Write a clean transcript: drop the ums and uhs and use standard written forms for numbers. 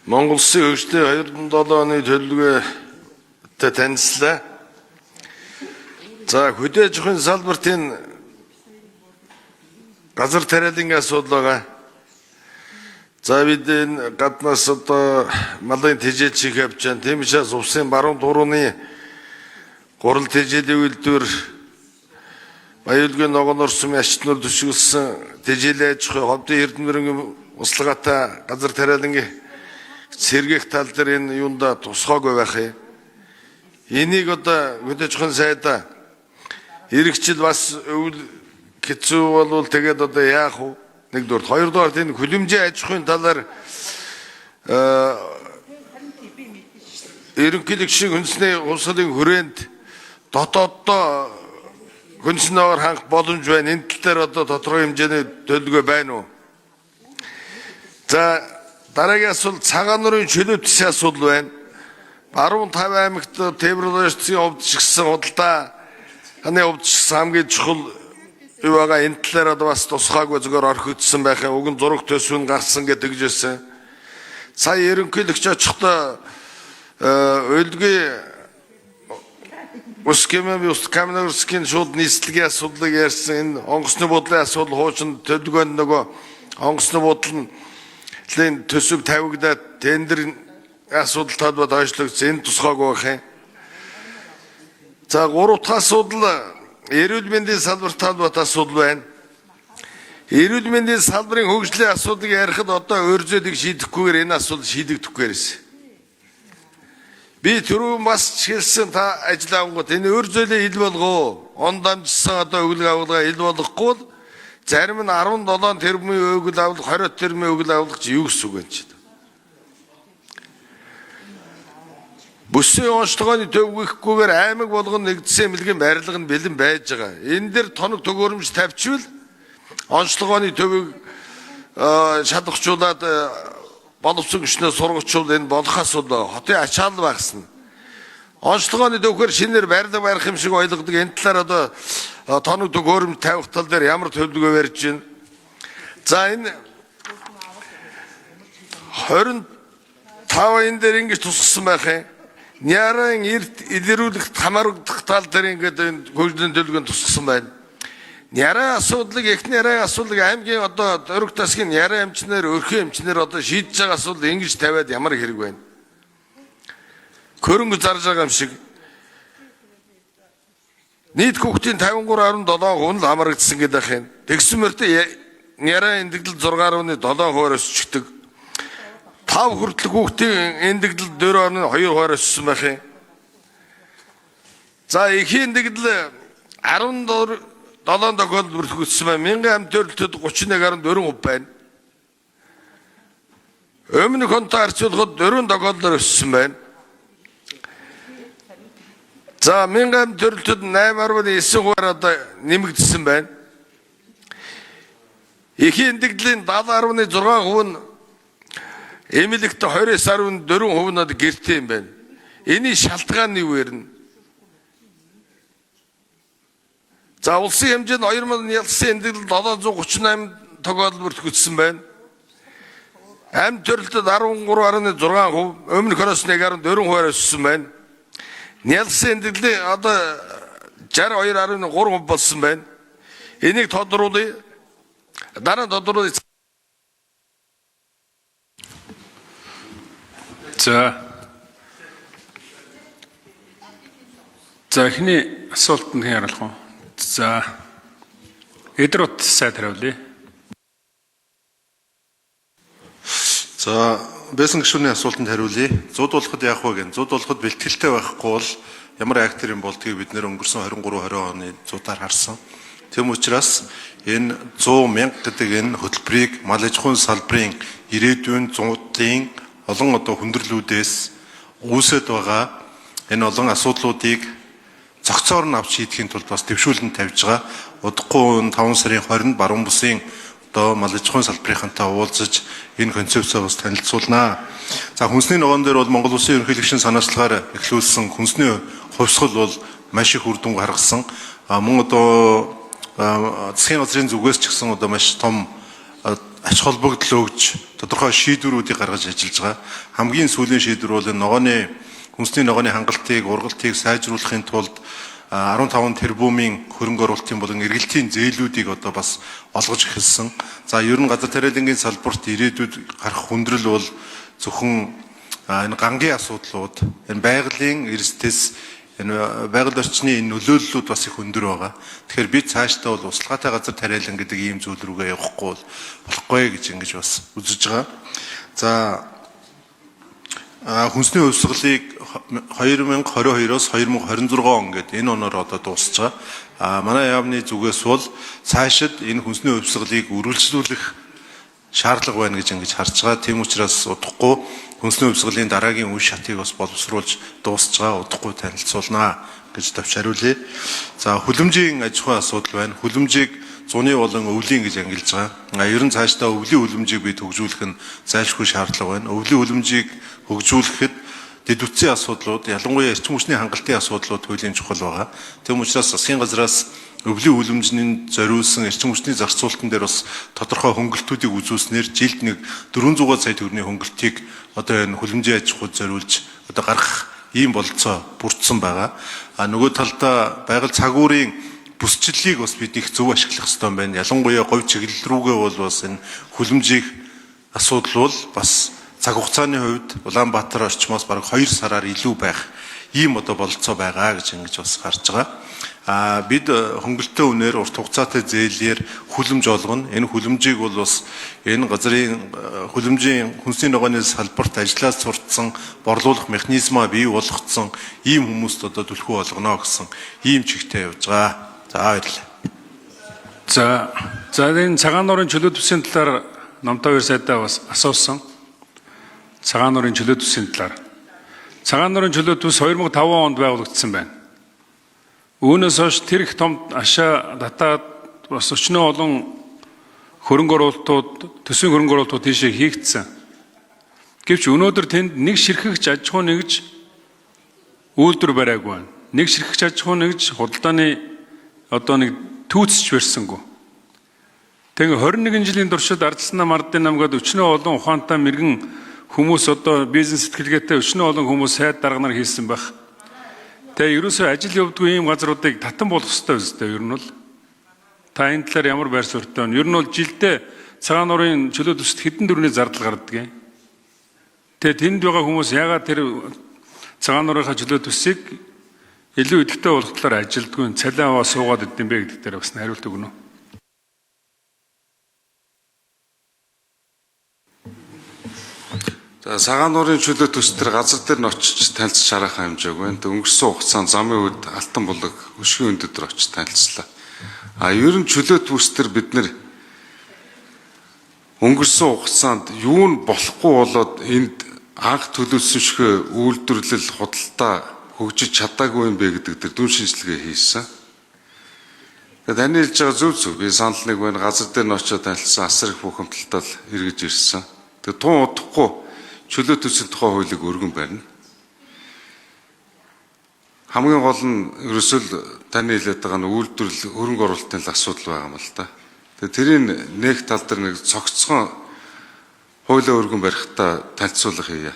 Монгол Улсын хөгжлийн 2007 оны төлөвлөгөөтэй танилцлаа. За, хөдөө аж ахуйн салбарт энэ газар тариалангийн асуудал байгаа. За, бид энэ гаднаас одоо малын тэжээл чих явж байна. Тийм учраас улсын баруун дурууны гурал тэжээлийн үйлдвэр Баяулгийн ногоон орсон ачтнууд төшөглөсөн тэжээлийн аж ахуй ховдын эрдэнэ услагаатай газар тариалангийн сэргээх тал дээр энэ юунда тусгаагүй байх юм. Энийг одоо хөдөө аж ахуйн сайдаа эрэгчил бас өвөл хэцүү болвол тэгээд одоо яах вэ? Нэгдүгээр, хоёрдугаар энэ хүлэмжийн аж ахуйн талаар ерөнхийлөгчийн хүнсний хувьсгалын хүрээнд дотооддоо хүнснөөр хангах боломж байна. Энэ тал дээр одоо тодорхой хэмжээний төлөвлөгөө байна уу? За, дараагийн асуулт цагаан нуурын чөлөө төслийн асуудал байна. Баруун 5 аймагт Тэврэлжийн хувьд ч гэсэн худалдаа ханы хувьд ч гэсэн хамгийн чухал юу байгаа, энэ талаар одоо бас тусгаагүй зүгээр орхигдсон байх юм. Уг нь зураг төсөв нь гарсан гэдэг жисэн. Сая ерөнхийлөгч очихдоо өлгийн Ускэмэн ус Каменогорскийн шууд нийслэгийн асуудлыг ярьсан. Энэ онгоцны буудлын асуудал хуучин төлөвлөгөө нь нөгөө онгоцны буудлын төсөв тавигдаад тендер асуудал талбайд хойшлогдсон. Энэ тусгаагүй байх юм. За, гурав дахь асуудал эрүүл мэндийн салбар талбайд асуудал байна. Эрүүл мэндийн салбарын хөгжлийн асуудлыг ярихад одоо өөр зүйлийг шийдэхгүйгээр энэ асуудал шийдэгдэхгүй ярьсан. Би түрүүн бас хэлсэн, та ажил авангууд энэ өөр зүйлээ ил болгоо. Он дамжсан одоо өгөл авалгаа ил болгохгүй бол зарим нь 17 тэрбумын өгөл авалга, 20 тэрбумын өгөл авалга чи юу гэсэн үг юм чи? Бүсийн онцлогооны төвгөхгүйгээр аймаг болгон нэгдсэн эмнэлгийн барилга нь бэлэн байж байгаа. Энэ дээр тоног төгөөрөмж тавьчвал онцлогооны төвийг шалгахжуулаад боловсон гүшнээ сургачвал энэ болох асуудал хотын ачаал багасна. Онцлогооны төвхөр шинээр барилга барих юм шиг ойлгодог. Энэ талаар одоо тоног төгөөрөмж тавих тал дээр ямар төлөвлөгөө барьж байна? За, энэ 25 энэ дээр ингэж тусгасан байх юм. Няран эрт илрүүлэх хамаарагдах тал дээр ингээд энэ хөгжлийн төлөвлөгөөнд тусгасан байна. Няран асуудлыг, их няран асуудлыг аймгийн одоо дөрөв тасгийн няран эмчнэр, өрхөн эмчнэр одоо шийдэж байгаа асуудал ингэж тавиад ямар хэрэг байна? Хөрөнгө зарж байгаа юм шиг. Нийт хүүхдийн 53.7% нь л хамаарагдсан гэдэг юм. Тэгсэн мөртөө няран эндэгдэл 6.7% өсчихдөг. 5 хүртэлх хүүхдийн эндэгдэл 4.2% өссөн байх юм. За, эхийн эндэгдэл 14 7 тохиолдолд бүртгэгдсэн байна. Мянган амьд төрөлтөд 31.4% байна. Өмнөх онтой харьцуулахад 4 тохиолдолд өссөн байна. За, мянган амьд төрөлтөд 8.9% одоо нэмэгдсэн байна. Эхийн эндэгдлийн 70.6% нь эмнэлэгт, 29.4% нь одоо гэрте юм байна. Энийн шалтгаан нь юу вэ? За, улсын хэмжээнд 2000 ялсан эндэгдэл 738 тохиолдол бүртгэгдсэн байна. Амьд төрөлтөд 13.6%, өмнөх оноос 1.4% өссөн байна. Нялсан эндэгдлийн одоо 62.3% болсон байна. Энийг тодруулъя. Дараа нь тодруулъя. За. За, эхний асуултанд хэн хариулах вэ? За. Эдрут сайд хариулъя. За, Бэсэн гишүүний асуултанд хариулъя. Зуд болоход яах вэ гэн? Зуд болоход бэлтгэлтэй байхгүй бол ямар актер юм болдгийг бид нэр өнгөрсөн 23 20 оны зудаар харсан. Тэм учраас энэ 100 мянга гэдэг энэ хөтөлбөрийг мал аж ахуйн салбарын ирээдүйн зуудын олон одоо хүндрэлүүдээс үүсэт байгаа энэ олон асуудлуудыг зохицоор нь авч шийдэхин тулд бас дэвшүүлэн тавьж байгаа. Удахгүй 5 сарын 20-нд баруун бүсийн одоо мал аж ахуйн салбарынхантай уулзаж энэ концепцээ бас танилцуулнаа. За, хүнсний ногоон дээр бол Монгол Улсын ерөнхийлөгчийн санаачлагаар эхлүүлсэн хүнсний хувьсгал бол маш их үр дүн гаргасан. Мөн одоо засгийн газрын зүгээс ч гэсэн одоо маш том ач холбогдол өгж тодорхой шийдвэрүүдийг гаргаж ажиллаж байгаа. Хамгийн сүүлийн шийдвэр бол энэ ногооны хүнсний ногооны хангалтыг, ургалтыг сайжруулахын тулд 15 тэрбумын хөрөнгө оруулалтын болон эргэлтийн зээлүүдийг одоо бас олгож эхэлсэн. За ер нь газар тариалангийн салбарт ирээдүйд гарах хүндрэл бол зөвхөн энэ гангийн асуудлууд, энэ байгалийн эрсдэс, энэ байгаль орчны энэ нөлөөллүүд бас их өндөр байгаа. Тэгэхээр бид цаашдаа бол услагаатай газар тариалан гэдэг ийм зүйл рүүгээ явахгүй бол болохгүй гэж ингэж бас үзэж байгаа. За хүнсний хувьсгалыг 2022-оос 2026 он гээд энэ оноор одоо дуусч байгаа. Манай яамны зүгээс бол цаашид энэ хүнсний хувьсгалыг үргэлжлүүлэх шаардлага байна гэж ингэж харж байгаа. Тийм учраас удахгүй хүнсний хувьсгалын дараагийн үе шатыг бас боловсруулж дуусч байгаа. Удахгүй танилцуулнаа гэж товч хариулъя. За хүлэмжийн аж ахуйн асуудал байна. Хүлэмжийг зуны болон өвлийн гэж ангилж байгаа. Ер нь цаашдаа өвлийн хүлэмжийг би хөгжүүлэх нь зайлшгүй шаардлага байна. Өвлийн хүлэмжийг хөгжүүлэхэд дэд үтсийн асуудлууд, ялангуяа эрчим хүчний хангалтын асуудлууд хуулийн чухал байгаа. Тийм учраас засгийн газраас өвлийн хүлэмжийн зориулсан эрчим хүчний зарцуулалтан дээр бас тодорхой хөнгөлтүүдийг үзүүлснээр жилд нэг 400 сая төгрөгийн хөнгөлтийг одоо энэ хүлэмжийн аж ахуйд зориулж одоо гаргах ийм бололцоо бүрдсэн байгаа. Нөгөө талдаа байгаль цагуурын бүсчлэлийг бас бид их зөв ашиглах ёстой юм байна. Ялангуяа говь чиглэл рүүгээ бол бас энэ хүлэмжийг асуудал бол бас цаг хугацааны хувьд Улаанбаатар орчмоос бараг 2 сараар илүү байх ийм одоо бололцоо байгаа гэж ингэж бас гарч байгаа. Бид хөнгөлөлттэй үнээр урт хугацаатай зээлээр хүлэмж олгоно. Энэ хүлэмжийг бол бас энэ газрын хүлэмжийн хүнсний ногооны салбарт ажиллаж суртсан борлуулах механизмаа бий болгоцсон ийм хүмүүст одоо түлхүү олгоно гэсэн ийм чигтээ явж байгаа. За баярлалаа. За энэ Цагаан нуурын чөлөө төсвийн талаар Номтой хоёр сайдаа бас асуусан. Цагаан нуурын чөлөө төсвийн талаар. Цагаан нуурын чөлөө төс 2005 онд байгуулагдсан байна. Үүнээс хойш тэр их том ашаа татаад бас өчнөө олон хөрөнгө оруулалтууд, төсвийн хөрөнгө оруулалтууд тийшээ хийгдсэн. Гэвч өнөөдөр тэнд нэг ширхэгч аж ахуй нэгж үйлдвэр бариагүй байна. Нэг ширхэгч аж ахуй нэгж худалдааны одоо нэг түүцч барьсангүй. Тэгээ 21 жилийн туршид Ардсан нам, Ардын нам гээд өчнөө олон ухаантай мэрэгэн хүмүүс одоо бизнес сэтгэлгээтэй өчнөө олон хүмүүс сайд дарга нар хийсэн байх. Тэгээ ерөөсөө ажил явдгүй ийм газруудыг татан болгох ёстой үстэй ер нь бол. Та энэ талаар ямар байр суурьтай байна? Ер нь бол жилдээ Цагаан нуурын чөлөө төсөлд хэдэн төгрөгийн зардал гардаг юм? Тэгээ тэнд байгаа хүмүүс яагаад тэр Цагаан нуурынхаа чөлөө төсийг илүү идэвхтэй болох талаар ажилдгүй, цалин аваа суугаад идэм бэ гэдэг дээр бас хариулт өгнө. За Цагаан нуурын чөлөө төс төр газар дээр нь очиж танилцж харах хэмжээг байна. Тэг өнгөрсөн хугацаанд замын үед Алтан булаг өшгөн өндөр дээр очиж танилцлаа. Ер нь чөлөө төс төр бид нэр өнгөрсөн хугацаанд юу нь болохгүй болоод энд анх төлөвлөсөн шигэ үйлдвэрлэл худалдаа хөгжиж чадаагүй юм бэ гэдэг дээр дүн шинжилгээ хийсэн. Тэгээд таны хэлж байгаа зөв зөв. Би санал нэг байна. Газар дээр нь очиод танилцсан асар их бухимдалтай л эргэж ирсэн. Тэгээд тун удахгүй чөлөө төслийн тухай хуулийг өргөн барина. Хамгийн гол нь ерөөсөө л таны хэлээд байгаа нь үйлдвэрлэл хөрөнгө оруулалтын л асуудал байгаа юм л да. Тэгээд тэрийг нэг тал дээр нэг цогцгон хуулиа өргөн барихтаа танилцуулга хийе.